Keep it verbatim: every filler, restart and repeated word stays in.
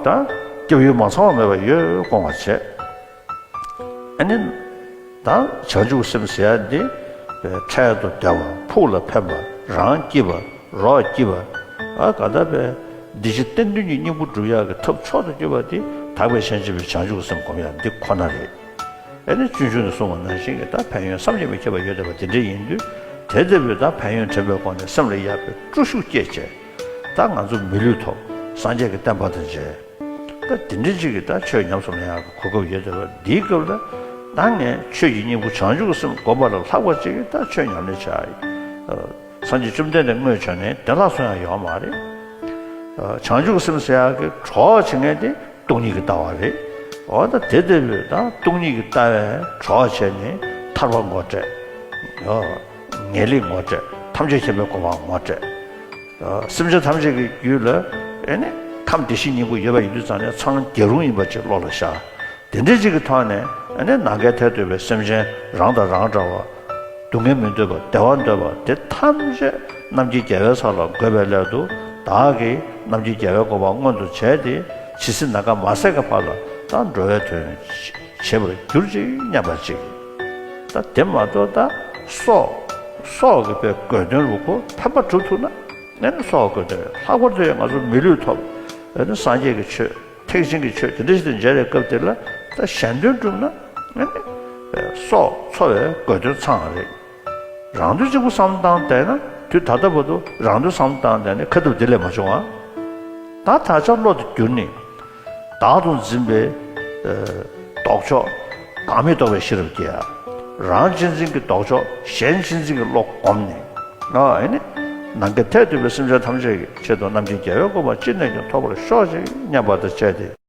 ད་སྐྱབས་ཡུལ་མ་ཚང་བ་མེད་པ་ཡོད་སྐོང་བར་བྱེད། ཨ་ནི། ད་བྱང་ཆུབ་སེམས་ཟེར་ཡ་འདི། འཕྲལ་དུ་བདེ་བ་ཕུགས་ལ་ཕན་པ་རང་སྐྱིད་པ་རོགས་སྐྱིད་པ། ཨ་ག་ད་པའི་འདི་ཕྱི་གཏན་དོན་གྱི་སྙིང་པོ་སྒྲུབ་ཡག་གི་ཐབས་མཆོག་ཏུ་གྱུར་པ་འདི་དག་པའི་སྤྱན་ཆེན་པོའི་བྱང་ཆུབ་སེམས་སྒོམ་ཡག་འདི་ཁོ་ན་རེད། ཨ་ནི་སྤྱོད་འཇུག་ནས་གསུངས་པ་ནང་བཞིན་གྱི་ད་ཕན་ཡོན་བསམ་གྱིས་མི་ཁྱབ་པ་ཡོད་བསྡད་པ་འདི་འདྲ་ཡིན་དུས། དེ་ལྟ་བུའི་ད་ཕན་ཡོན་དྲན་པའི་སྒོ་ནས་སེམས་ལ་ཡག་པའི་སྤྲོ་ཤུགས་སྐྱེད་བྱས། ད་ང་ཚོ་མི་ལུས་ཐོབ། སངས་རྒྱས་ཀྱི་བསྟན་པ་དང་མཇལ། ད་དེ་འདྲ་ཅིག་གིས་ད་ཆོས་ཉམས་སུ་ལེན་ཡག་གི་གོ་སྐབས་ཡོད་བསྡད་པ་འདིའི་སྐབས་ལ། ད་ངས་ཆོས་ཀྱི་སྙིང་པོ་བྱང་ཆུབ་ཀྱི་སེམས་བསྒོམ་པ་ལས་ལྷག་པ་ཅིག་གིས་ད་ཆོས་ཉམས་ལེན་བྱ་ཡི། སངས་རྒྱས་བཅོམ་ལྡན་འདས་དངོས་བྱོན་ནས་བདེ་བླག་སོང་ཡག་ཡོད་མ་རེད། བྱང་ཆུབ་ཀྱི་སེམས་ཟེར་ཡག་གི་གྲོགས་བྱེད་མཁན་དེ་སྟོང་ཉིད་ཀྱི་ལྟ་བ་རེད། འོ་ད་དེ་ལྟ་བུའི་ད་སྟོང་ཉིད་ཀྱི་ལྟ་བའི་གྲོགས་བྱས་ནས་ཐར་པ་ངོ་སྤྲད། ངེས་ལེགས་ངོ་སྤྲད། ཐམས་ཅད་མཁྱེན་པའི་གོ་འཕང་ངོ་སྤྲད། སེམས་ཅན་ཐམས་ཅད་ཀྱི་རྒྱུད་ལ་ཨེ་ནི་ཁམས་བདེ་གཤེགས་སྙིང་པོ་ཡོད་པ་ཡིན་དུས་ཙང་ནས་འཚང་རྒྱ་རུང་ཡིན་པ་ཅིག་བློ་ལ་ཤར། དེ་འདྲ་ཅིག་གི་ཐོག་ནས་ཨེ་ནི་ནམ་མཁའི་མཐས་གཏུགས་པའི་སེམས་ཅན་རང་དང་རང་འདྲ་བ། སྡུག་བསྔལ་མི་འདོད་པ་བདེ་བ་འདོད་པ་དེ་ཐམས་ཅད་རྣམ་མཁྱེན་རྒྱལ་བའི་ས་ལ་འགོད་པའི་སླད་དུ་བདག་གིས་རྣམ་མཁྱེན་རྒྱལ་བའི་གོ་འཕང་མངོན་དུ་བྱས་ཏེ་ཇི་སྲིད་ནམ་མཁའ་མ་ཟད་ཀྱི་བར་ལ་ད་འགྲོ་བའི་དོན་བྱེད་པར་གྱུར་ཅིག་སྙམ་པ་ཅིག་ད་དེ་མ་གཏོགས་ད་སྲོག་སྲོག་གི་པའི་དགོས་དོན་རུ་ཁོ་ཕན་པ་སྒྲུབ་ཐུབ་ན་ཨེ་ནི་སྲོག་གི་དགོས་དོན་ལྷག་པར་དུ་ཡང་ང་ཚོ་མི་ལུས་ཐོབ། ཨེ་ནི་སངས་རྒྱས་ཀྱི་ཆོས། ཐེག་ཆེན་གྱི་ཆོས་དེ་འདྲ་ཞིག་ཏུ་མཇལ་བའི་སྐབས་དེ་ལ་ད་གཞན་དོན་བསྒྲུབ་ན་ཨེ་ནི་སྲོག་འཚོ་བའི་དགོས་དོན་ཚང་བ་རེད། རང་དོན་གཅིག་པུ་བསམ་བློ་བཏང་བསྡད་ན་དུས་ད་ལྟ་བར་དུ་རང་དོན་བསམ་བློ་བཏང་བསྡད་ནས་ཁ་ཐུབ་དེ་ལས་མ་བྱུང་བ། ད་ད་ཆ་བློ་དེ་བསྒྱུར་ནས་བདག་ཏུ་འཛིན་པའི་ལྡོག་ཕྱོགས་བདག་མེད་རྟོགས་པའི་ཤེས་རབ་སྐྱེ་ཡ། རང་གཅེས་འཛིན་གྱི་ལྡོག་ཕྱོགས་གཞན་གཅེས་འཛིན་གྱི་བློ་བསྒོམས་ནས་ཨེ་ནི་ནམ་མཁའི་མཐས་གཏུགས་པའི་སེམས་ཅན་ཐམས་ཅད་ཀྱི་ཆེད་དུ་རྣམ་མཁྱེན་རྒྱལ་བའི་གོ་འཕང་ཅི་ནས་ཀྱང་ཐོབ་པར་ཤོག་ཅིག་སྙམ་པ་དང་བཅས་ཏེ།